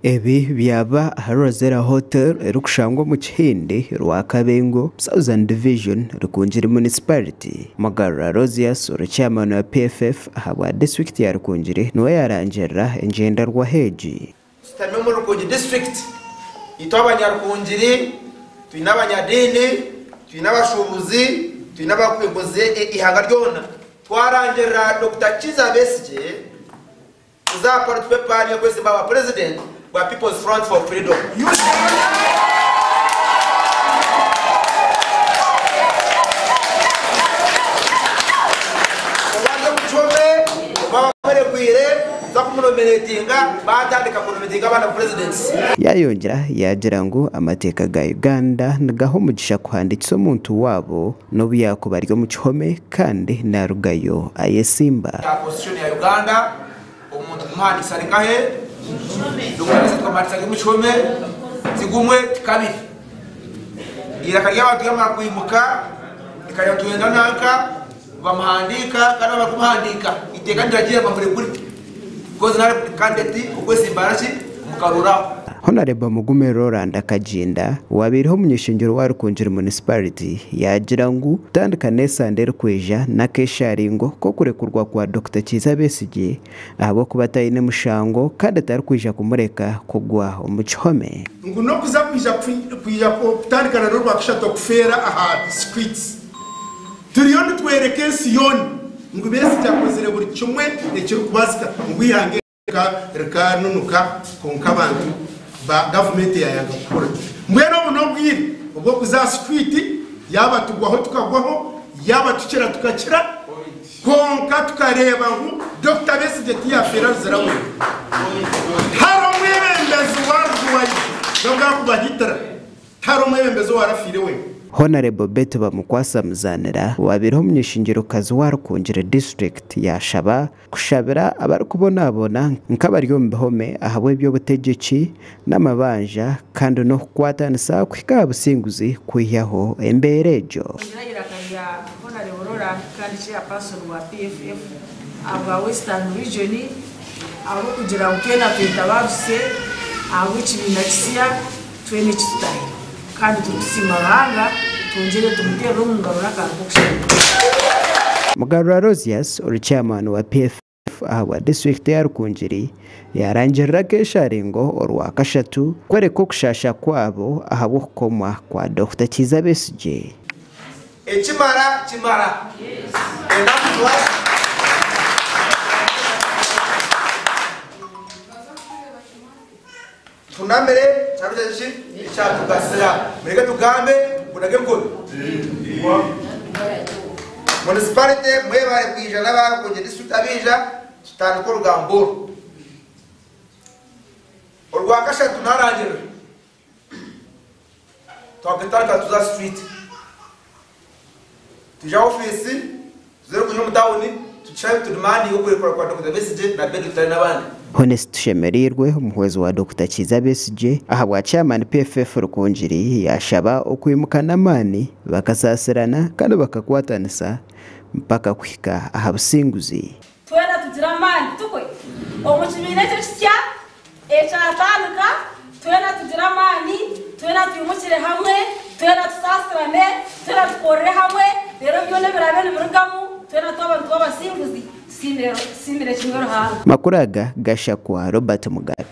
Ebi byaba ahari Rosella Hotel erikushangwa omu Kihindi, Rwakabengo, Southern Division, Rukungiri Municipality. Mugarura Aloysius ori Chairman wa PFF ahabwa disiturikiti ya Rukungiri niwe yarangirira engyenderwaho egi. Tushutami omuri Rukungiri disiturikiti, itwe abanyarukungiri twine abanyadiini, twine abashuubuzi, twine abakunguzi eihanga ryona twarangirira Dokita Kizza Besigye kuza aha ballot paper y'okwesimba aha bwa Purezidenti bwa People's Front for Freedom. Oba ari omu kihome oba bamurekwire kuza kumunominatinga baatandika kunominatinga abaana ba Purezidenti. Yayongyera yaagira ngu amateeka ga Uganda nigaha omugisha kuhandiikisa omuntu waabo n'obu yaakuba ari omu kihome kandi naarugayo ayesimba. Aha Constitution ya Uganda omuntu kumuhandiikisa ari nkahe? Dokita tukamuhandiikisa ari omu kihome, ti gumwe ti kabiri. Eiraka ry'abantu ryamara kwimuka rikagira ngu nitwenda nanka bamuhandiika kandi bamara kumuhandiika eiteeka niriragiira bamurekure because nari candidate okwesimba naki omu karuuru ako. Honarebo Mugume Roland Kaginda, owabaireho omuny'eishengyero wa Rukungiri Municipality yaagira ngu kutandika n'esande erikwija n'akesharingo k'okurekurwa kwa Dokita Kiiza Besigye ahabw'okuba taine mushango kandi tarikwija kumureka kugwa omu kihome. Ngu n'okuza kwija kwija kutandika na n'orwakashatu okufeera aha streets. Turiyo nitworeka ensi yoona ngu Besigye akozire buri kimwe ekirikubaasika ngu eihanga eri rikanunuka kwonka abantu ba gavumenti yayanga kukora. Mbwenu obu n'obwire obw'okuza aha street yaaba tugwaho tukagwaho, yaaba tukira tukakira kwonka tukareeba ngu Dokita Besigye tiyafeera ruzira we. Tihariho omwebembezi waruga n'obu bwakuba Hitler. Tihariho omwebembezi owarafiire wenka. Honarebo Betty Bamukwasa Muzanira owabaireho omuny'eishengyerokazi wa Rukungiri disiturikiti yashaba kushabira abarikubonabona nk'abari omu bihome ahabw'eby'obutegyeki n'amabanja kandi n'okukwatanisa kuhika aha businguzi kwihaho embeera egyo. Ningira eiraka rya Honarebo Roland kandi Chairperson wa PFF ahabwa Western Region ahabw'okugira ngu twena twetabaruse ahabw'ekibiina kisya. Twena eki tutahire kandi turikusiima Ruhanga, twongyere tumuteerere omu ngaro n'akantu k'okushemererwa. Mugarura Aloysius ori chairman wa PFF ahabwa disiturikiti ya Rukungiri yarangirira akesharingo orwakashatu kworeka okushasha kwabo ahabw'okukomwa kwa Dokita Kiiza Besigye. Ekimara kimara. Enough to us. Tunamire kyabe ki ekyatugasira. Mureke tugambe munage enkobe. Municipality mwebare kwija n'aba Rukungiri district abaija tutandike orugambo oru. Orwakashatu narangirira twakatandika tuza street. Twija aha ofiisi tuze Rukungiri omu tawuni tugishabe tudimandinge okurekura kwa Dokita Besigye na Betty Lutale n'abandi. Honest Tushemereirwe, omuhwezi wa Dokita Kiiza Besigye ahabwa Chairman PFF Rukungiri yaashaba okwimuka n'amaani bakasaasirana kandi bakakwatanisa mpaka kuhika aha businguzi. Twena tugire amaani, tikwe? Omu kibiina eki ekisya ekyatandika, twena tugire amaani, twena twimukire hamwe, twena tusaasirane, twena tukorere hamwe, reero byona ebiraabe nibirugamu, twena twaba nituba abasinguzi, tusiimire kimwe Ruhanga. Makuru aga gashakwa Robert Mugabe.